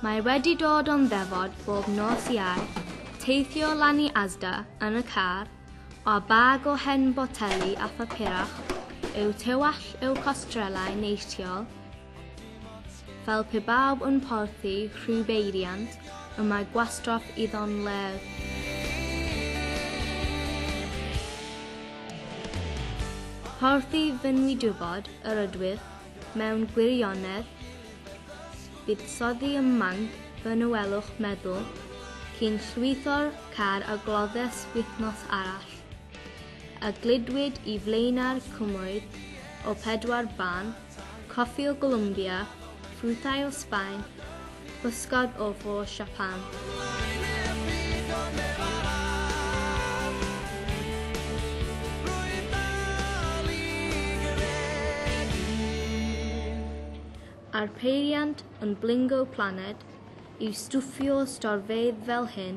Mae wedi dod o'n ddefod bob nos Iau, teithio lan i Asda yn y car, a bag o hen boteli a phapurach yw tywallt eu costrelau neilltuol, fel pe bawb yn porthi rhyw beiriant y mae gwastraff iddo'n lef. Porthi fy nwydwybod yr ydwyf, mewn gwirionedd, buddsoddi ym manc fy nywelwch meddwl, cyn llwytho'r car a gloddes wythnos arall, a gludwyd i flaenau'r cymoedd o pedwar ban, coffi o Golombia, ffrwythau o Sbaen, pysgod o Fôr Siapan. A'r peiriant yn blingo planed i stwffio storfeydd fel hyn.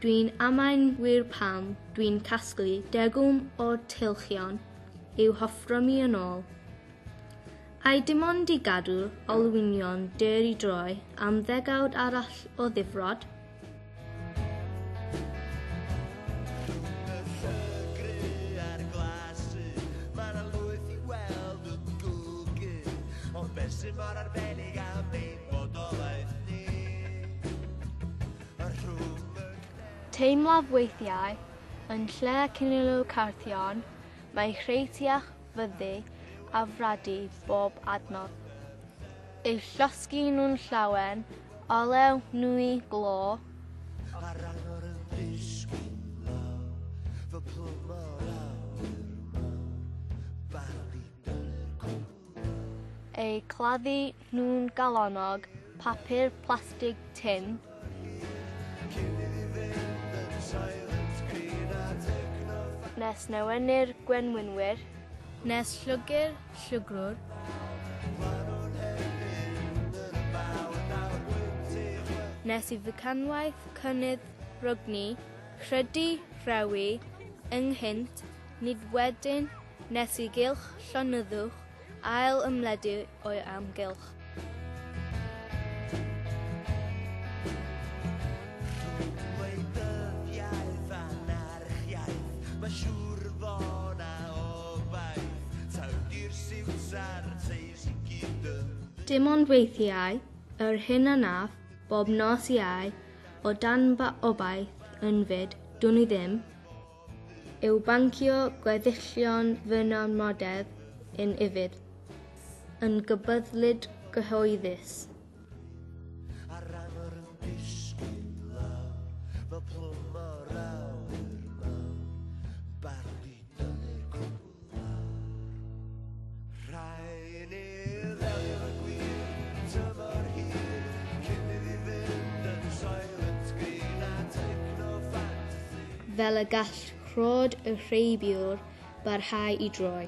Dwi'n amau'n wir pam dwi'n casglu degwm o'r teilchion i'w hoffrymu yn ôl. Ai dim ond i gadw'r olwynion dur i droi am ddegawd arall o ddifrod? Y llygru a'r glasu, mae 'na lwyth i weld yn gwgu, ond beth sydd mor arbennig am ein bodolaeth ni? Y rhwng y Teimlaf weithiau, yn lle cynilo carthion, mae rheitiach fyddu a fradu bob adnodd. Eu llosgi nhw'n llawen, olew, nwy, glo. A'r angor yn disgyn lawr, fel plwm o'r awyr mawr, barod i dynnu'r cwbl lawr. Eu claddu nhw'n galonnog, papur plastig tun. Cyn iddi fynd yn silent green a techno Nes newynu'r gwenwynwyr, nes llwgr llwgrwr. Nes i fecanwaith cynnydd rygnu, rhydu, rhewi, ynghynt, nid wedyn, nes i gylch llonyddwch ail ymledu o'i amgylch. Rhwng gwleidyddiaeth anarchiaeth, mae siŵr fo' 'na obaith, taw di'r siwts a'r teis i gyd yn Dim ond weithiau, yr hyn a naf, bob nos Iau, o dan ba obaith ynfyd, dwn i ddim, yw bancio gweddillion fy namodedd yn ufudd, yn gybyddlyd gyhoeddus. A'r angor yn disgyn lawr, fel plwm o'r awyr mawr, barod i dynnu'r cwbl lawr. Rhaid ni ddelio efo'r gwir, tymor hir, cyn iddi fynd yn silent green a techno fantasy. Fel y gall rhod y rheibiwr barhau i droi.